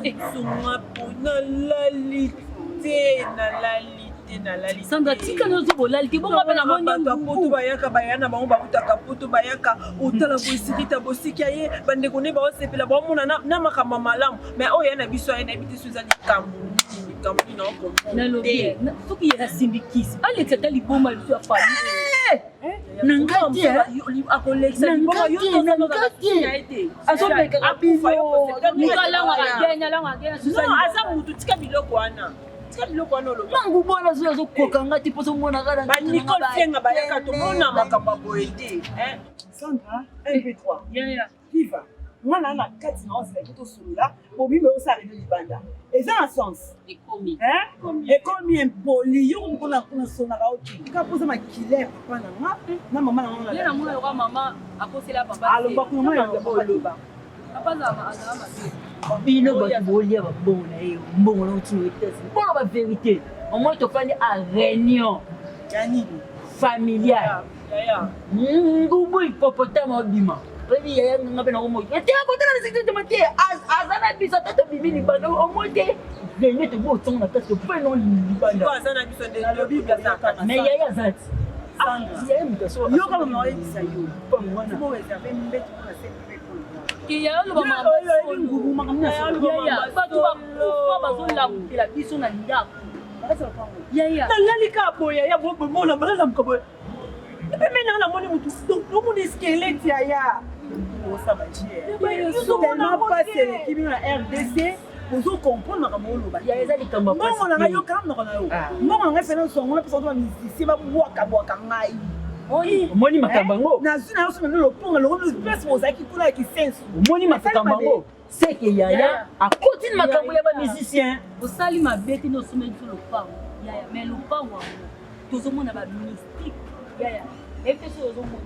Oyebisonga po nalali te, nalali te, nalali. Sandra tika na ozo bolali te bongo mpe namoni bato ya poto bayaka baya na bango bautaka poto bayaka otala bosikita bosiki ye bandeko nde baosepela baomona na makambo ya malamu mais oyo ya na biso aye nayebi te so eza likambo nini likambo nini naocomprendre nalobi soki ye asimbi kisi alekisa ata liboma liso ya famille Na ngai te, akolekisa Na liboma ngai yo te, na ngai te. Azomekaka bino. moto alangaka bien alangaka bien non aza mutu tika biloko wana, tika biloko wana oloba. Mangu bwana zo azokoka nga te mpo ozomona kaka Ba Nicole Fienga bayaka, tomona makambo ya boye te, hein. Sandra, 1 2 3. Yaya. Viva nga na na kati na ozalaki tosolola bobimbe osala bino libanda eza na sens. Ekomi. Hein? Ekomi impoli yo mokona kuna sonaka yo te kaka mpoza makila ya papa na nga na mama na nga. Ye namona lokola mama akosela papa te. Aloba kuna ya oloba papa azala mabe. Bino bato bolia bambongo na ye, mbongo na otina Etats-Unis mpona bavérité. Omoi tofandi a réunion ya nini? Familiale. Yaya. Ngubu hippopotame obima oyebi yaya nga mpe nakomoi te kotala na sekretema te aza na biso ata tobimi libanda omoi te réunion tobo otongo na kati tope no libanda. Aza na biso nde lobi aza kati. Mais yaya aza ti yaya moto aso. Yoka mama oyebisa yo. Mpango wana. Bo réserve mbeto mpona se mpe. Yaya oloba. Oyebi ngubu makambo nyonso. Yaya, bato bakufa bazolamukela biso na ndako, yaya. Nalali kaka boye yaya, bomona balalamuka boye pembeni nanga, namoni mutu, nomoni squelette yaya. Osaba tellement pasi eleki bino na RDC, ozo comprendre makambo oloba. Yaya eza likambo ya mbongo na ngai yoka monoko na yo. Mbongo na ngai fena nsongo napesa bato bamusicien babwakabwaka ngai. Omoni makambo yango. Nazwi na yo so meme loponga longo place bozalaki kuna ya kisensu. Omoni makambo yango seke yaya akoti na makambo ya bamusicien. Osali mabe te nde osomeli biso lopango yaya, mais lopango yango tozomona bamystique yaya, eyebi te soki ozomona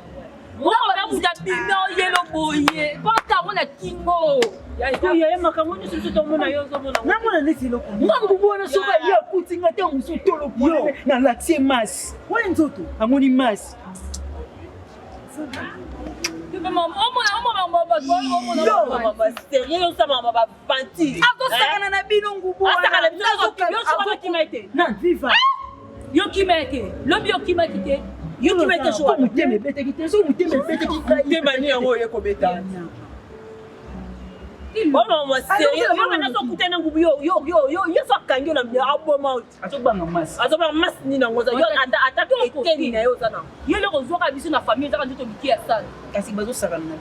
mwana moto abimi oyelo boye pota yango na kingo. Yaya, makambo nyonso biso tomona, yo ozomona. Namona neti eloko. Nga ngubu wana soki aye akuti nga te mosu tolo polele nalakisi ye masi. Oyo nzoto. Amoni masi. Omona bato omona. Sérieux, osala bavanti. Azosakana na bino ngubu. Asakana biso, yo soki okima ete. Na viva. Yo kima ete lobi okimaki te. Yo kima ete. So motema ebetaki te, so motema ebetaki. Motema nini yango oye kobeta? Omama sérieux, yo bana so okutana ngubu, yo yo yo yo yo so akangi yo na aboma. Azobanga masi. Azobanga masi nini yango oza yo ata eteni na ye oza nango. Yo eloko ozwaka biso na famille ezaka nzoto mike ya sala. Kasi bazosakana na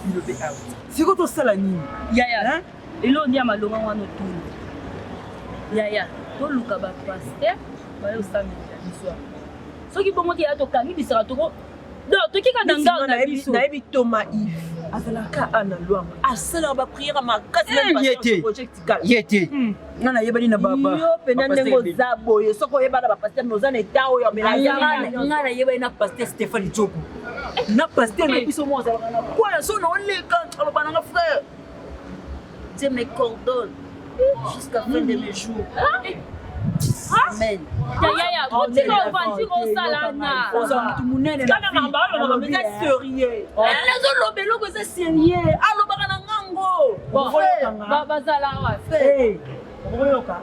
bino mpe awa. Sikoyo tosala nini? Yaya, eloko nde ya malonga wana otuni yaya, toluka bapasteur baye osambela biso awa. Soki bongo te yaya, tokangi bisaka toko donc tokika na ngao na biso. Nayebi Thomas Yves azalaka ana Lwanga, asalaka baprière makasi. Ye te. Ye te, nga nayebani na baba. Yo mpena ndenge oza boye, soki oyeba na bapasteur me oza na eta oyo amela. Nga nayebani na pasteur Stéphane Djoko, na pasteur na biso mo azalaka na kwaya. So na oleka aloba nanga: "Frère, Dieu me coordonne jusqu'à fin de mes jours. Amen." Yaya, otika ovanti osala na Oza motu monene. Kana makambo alobaka eza sérieux. Nazoloba eloko eza sérieux, alobaka na ngango. Bazala wa. Okoyoka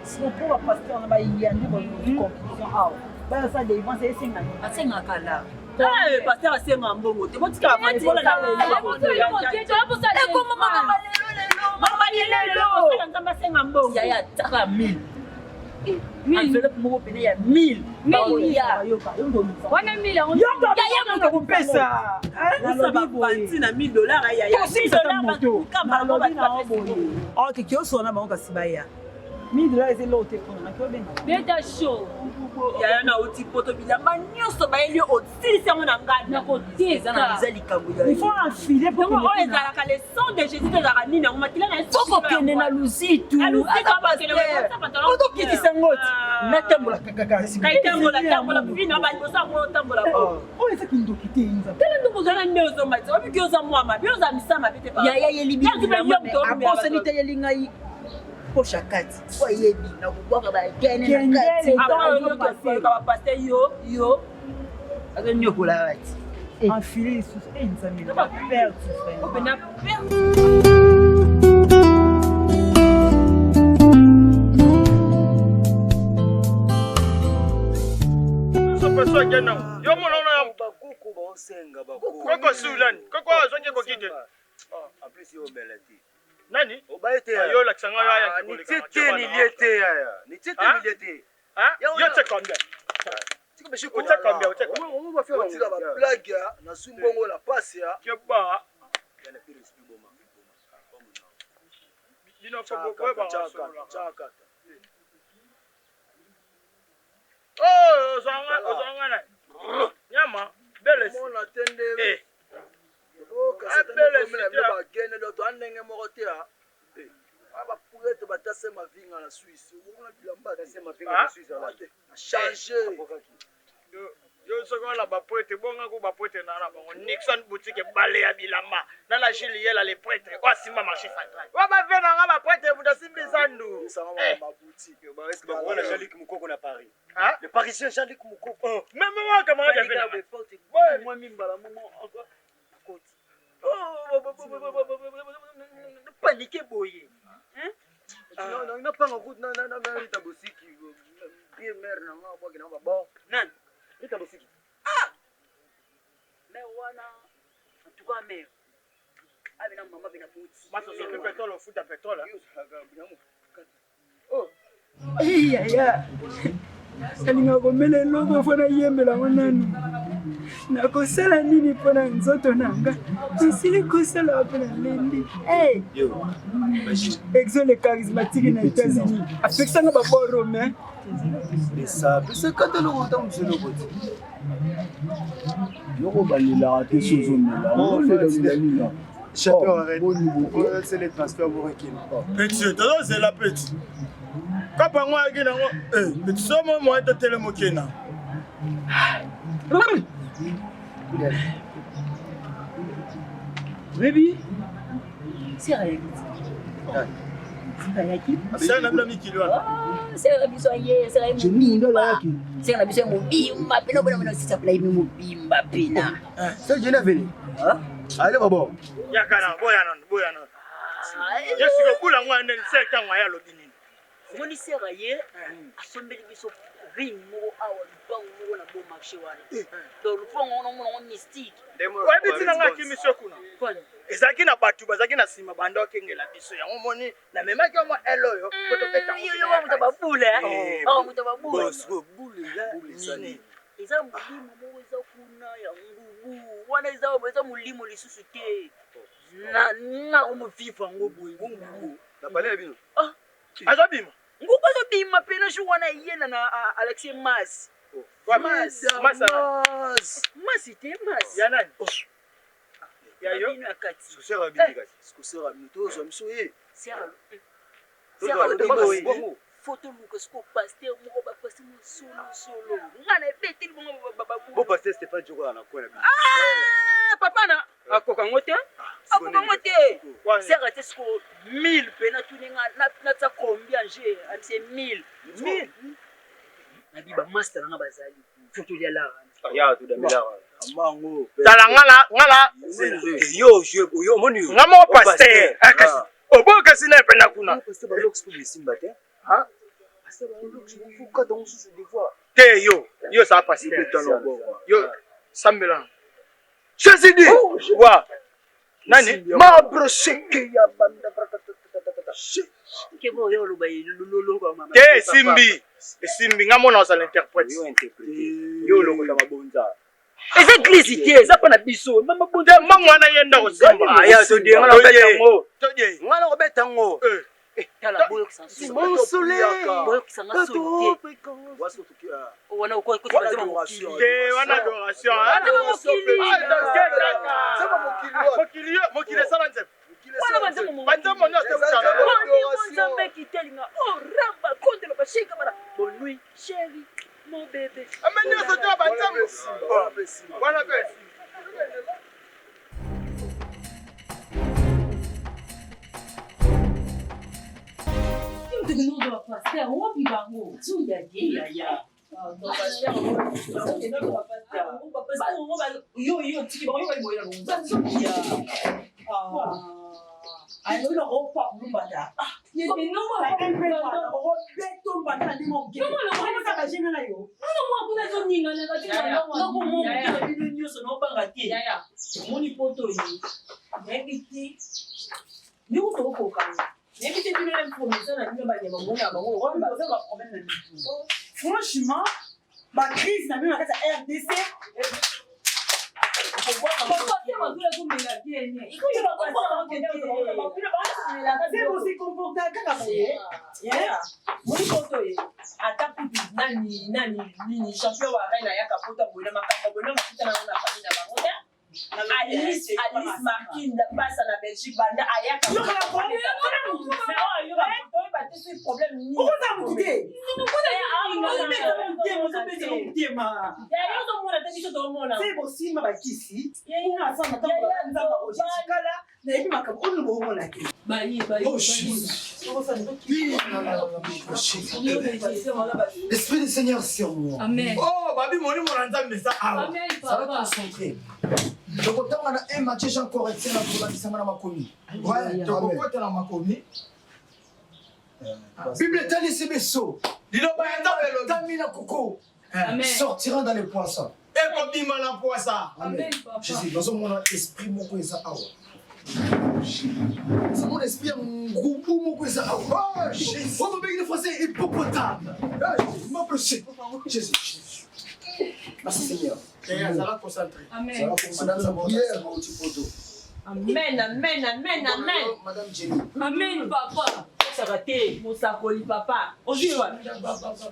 siko mpo bapasteur na baya nde bazwi conclusion awa, bayosala délivrance esengani. Asengaka la. Pasteur asenga mbongo te, botika bavanti. Ekoma makambo lelo lelo. Nzambe asenga mbongo? Yaya, taka 1000 enveloppe moko pene ya 1000 baoya. Wana mille yango. Yaya moto akopesa. Bavanti na 1000 dollars. Tosilisa moto. Nalobi na yo boye, ok, kiosola na bango kasi baya 1000 dollars eza eloko te mpona naki obenga. Beta show. Yaya, nauti poto, bilamba nyonso bayeli yo osilisi yango na nganda. Nakoteka. Eza likambo ya Il faut enfiler po. Yango oyo ezalaka le sang de Jésus to ezalaka nini yango makila na ye? Okokende na luzitu. Na Luzitu, otokitisa ngo ti natambola kaka. Kaitambola tambola bino baliboso yango otambola. Oyo eza kindoki te, nzambe. Tala ndenge oza na nde ozomba obiki oza mwa mabe, oza misa mabe te. Yaya yeli abosani te, yeli ngai poche ya kati po ayebi nakobwaka bakene na kati. Bapasteur yo yo. Azonyokola wati. Enfiler lisusu e nzambe na perte. Opena perte. So akenda yo mona ona ya Bakoko baosenga bakoko. Koko sulani. Koko azwaki ekoki te. En plus yo obela te. Nani? Obaye te. Yo olakisa ngai aya Ah, nitie te nilie te yaya. Nitie te Hein? nilie te. Yo tie combien? Otie combien? Otie combien? Otika ba blague ya nazwi mbongo na pasi ya. Keba. Bino fo boyeba solola. Chakata. Oh, ozwanga ozwanga na. Nyama, bele. Mona te nde. Eh. Oh, kasi Ah, bele komela si bino te. bagene donc toa ndenge moko te ya. Ah, bapurete batase mavinga na Suisse. Okomona bilamba te. Ah? Na changer. Yo soki wana baprêtre bonga ko baprêtre na na bango Nixon boutique ebale ya bilamba na na Gilles Yela le prêtre oyo asimba marché central wa bave na nga baprêtre moto asimbi zandu Esanga Eh. ma boutique. Est-ce que bakoko na Jean-Luc Mukoko na Paris? Hein? Le Parisien Jean-Luc Mukoko. Même moi camarade ya ve na nga. Moi mimbala momo encore akoti. Panike boye. Napanga kutu na Rita Bosiki. Pire mère na nga bwaki na ba bon. Nani? Rita Bosiki. Mais wana en tout cas mère. Abena mama bena boti. Maso soki pétrole ofuta pétrole. Yaya, nalingaka komela eloko mpo nayembela yango nanu. Nakosala nini mpo na nzoto na nga? Nasili kosala mpo na lendi. Hey! Yo. Exo le charismatique na États-Unis apekisanga baboro me Pesa, pesa kata loko ntango mosusu eloko te. Yoko balelaka te so ozomela olela nini? Château arrête. Boni boye. C'est les transferts pour Rekine. Petit, tozozela petit. Kapa yango ayaki nango eh, petit so mo moye totelema okenda. Baby. Sera yaki. Sera yaki. Sera na bino mikili wana. Sera na biso aye, sera ye mobimba. Sera na biso ye mobimba pena pena pena sisa pela ye mobimba pena. C'est Jenny venu. Allez babo. Yaka na boya nanu boya nanu. Ye sikoyo bula yango ya ndeni se ntango aye alobi nini? Omoni sera ye asombeli biso ring moko awa lupango moko na bon marché wana. Donc lupango wana omona yango mystique. Oyebi ntina ngai akimi so kuna? Ezalaki na bato bazalaki na nsima banda okengela biso yango omoni namemaki yo mwa ele oyo po tobeta yango Yo yo wa moto babule. Awa moto babule. Boss, bule ya nini? Eza molimo moko eza kuna ya ngubu wana eza eza molimo lisusu te. Na na komovivre yango boye ngubu. Na palais ya bino. Ah. Azobima. Ngubu azobima pena jour wana ye na na Alexis Mas. Mas. Mas Mas. Mas te Mas. Ya nani? Ya yo? Bino ya kati. Sosera bino kasi. Sikosera bino tozwa biso ye. Sera. Tozwa Sera bongo, bongo. Foto luka siko pasteur moko ba pasteur moko solo solo. Nga na ebeteli bongo ba ba Bon pasteur Stéphane Djoko na coin na bino. Ah papa na akoka ngo te. Akoka ngo te. Sera te siko 1000 pena tuninga na na tsa combien j'ai c'est 1000. 1000. Nabi ba master nga bazali. Foto lia la. Ya tu damela. Amango. Tala ngala ngala Yo je yo omoni yo. nga moko pasteur. Ah, kasi oboyo kasi na ye mpenza kuna. Pasteur ba lox pour simba te. Hein? Pasteur ba lox faut kata mususu des fois. Te yo, yo ça pasteur. Yo sambela. Jésus dit. Wa. Nani? Mabre sheke ya banda. Ke bo yo loba lolo kwa mama. Te esimbi. Esimbi nga mona ozala interprète. Yo interpréter. Yo lokota mabonza. Eza église te, eza mpa na biso. Mama bonza. Te mbongo wana ye nda kosimba. Ah ya to die ngala obeta yango. Todie. Ngala obeta yango. Eh. Tala boyokisa Si mon soleil. Boyokisa nga soni te. Wana okoti Wana banzembo adoration. mokili. Te wana adoration. Banzembo mokili. Nzembo mokili wapi? Mokili yo, mokili esala nzembo. Wana banzembo mokili. Banzembo nyonso Eza eutaka. nzembo. Bonne nzambe kitelinga. Oh ramba kondela bashika bana. Bonne nuit chérie, mon bébé. Ame nyonso te ya banzembo. Wana pe simba. Wana pe esimba. Bino nyonso naobanga te, omoni poto ye nayebi te ndenge tokokanga, nayebi te bino na promesa na bino banyama mona ya bango oza baproblème na mitu. Franchement, bacrise na bino na kati ya RDC. Se bosecomporta kaka boye. Moni poto ye, ata kutu nani nani nini, champion wa reine ayaka poto boye na makambo boye na makuta nango na famille na bango te. Alice, Alice Martin basa na Belgique banda ayaka. Toyeba te soki problème nini. Okoza motu te, ozobeta motema. Ozomona te, biso toomona. Se bosimba bakisi mpona asanga ntango nzambe ojetikala, nayebi makambo oyo boomona te. Oh, Jésus. L'Esprit du Seigneur sur moi. Amen. Oh, babi molimo na Nzambe eza awa. Amen, Ça va papa. concentrer. Tokotanga na 1 Matthieu Jean Corinthiens na kolakisama na makomi. Ouais, tokokota na makomi. Bible etalisi biso. Liloba ya Nzambe elobi. Tami na koko Amen. sortira dans les poissons. Ekobima na poisa. Amen, papa. Jésus, nazomona esprit moko eza awa. Nazomona esprit ya ngubu moko eza awa. Oh, Jésus. Oyo babengi na français hippopotame. Maproche. Jésus. Merci Seigneur. Azala concentré. Amen. Madame la prière. Amen, amen, amen, amen. Madame Jenny. Amen, papa. Osaka te, mosakoli papa ozwi wapi?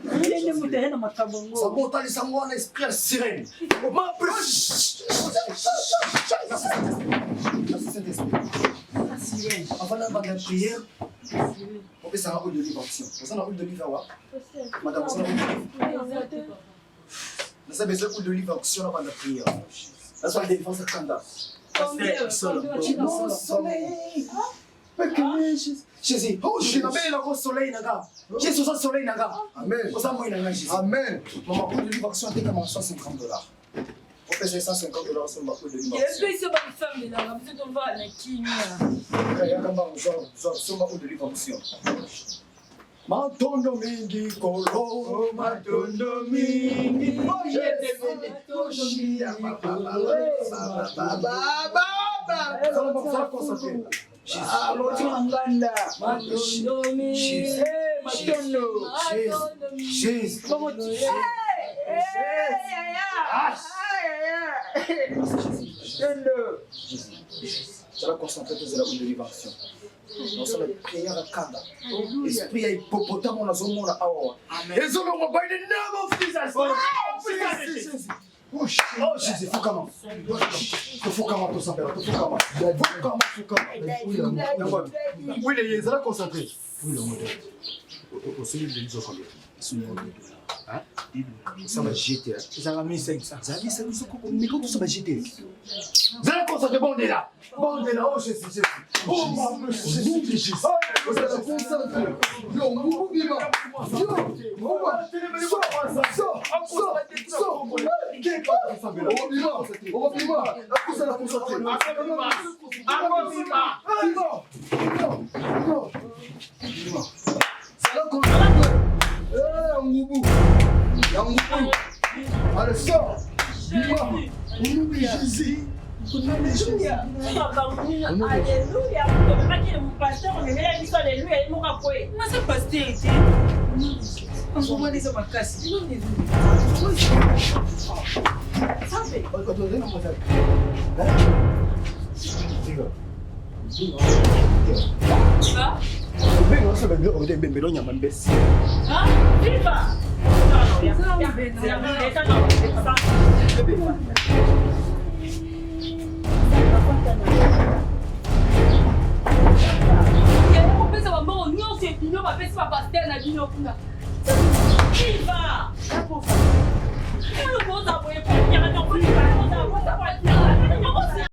Ndenge moto aye na makambo yango. Sango otalisa ngo wana esprit ya sirène. Maproche. Merci Saint-Esprit. Avant d'avoir la prière, opesaka huile d'olive action. Oza na huile d'olive awa? Madame, oza na huile d'olive? Naza besoin huile d'olive action na banda prière. Nazwa délivrance ya kanda. Non, soleil. Jésus. Oh, Jésus, nabelelako soleil na nga. Jésus, oza soleil na nga. Amen. Oza moi na nga, Jésus. Amen. Mama, huile d'olive action atekama 150 dollars. Opesa 150 dollars, osomba huile d'olive action. Biso bafambelaka biso tovaa na kimia. Yaka mbangu, zwa, somba huile d'olive action. Matondo mingi kolo, matondo mingi. Oh, Jésus. Zala concentré. Loti na nganda. Matondo mingi. Matondo. Jésus. Matondo mingi. Jésus. Zala concentré, tozela huile d'olive action. Nasala prière ya kanda. Esprit ya hippopotame nazomona awa. Ezolongwa by the name of Jesus. Jesus. Oh, Jésus, fukama. Tofukama, tosambela, tofukama. Fukama, fukama. Yango, oui, les ezala concentré. Osoli de combien? Osala GT. Ezalaka 1500. Zali miko tosala GT. Zala concentré, bondela. Bondela, oh Jésus, Jésus. Oh, mon Jésus. Ozala concentré. Yo, ngubu bima. Yo, ngubu. Sors, sors, sors, sors. Okobima, okobima. Akozala concentré. Akobima. Akobima. Bima, bima, bima. Bima. Zala concentré. Eh, ngubu. Ya ngubu. Allez, sors. Bima. Au nom de Jésus. Au nom de Jésus. Alleluya, tomemaki pasteur, omemela biso alleluya ye moko akoye. Naza pasteur te, angomwana eza makasi. Nzambe. Obenga oso biloko te, ebembeli onyama mbesi. Viva. Yaya, kopesa bambongo nyonso ebino bapesi bapasteur na bino kuna. Viva.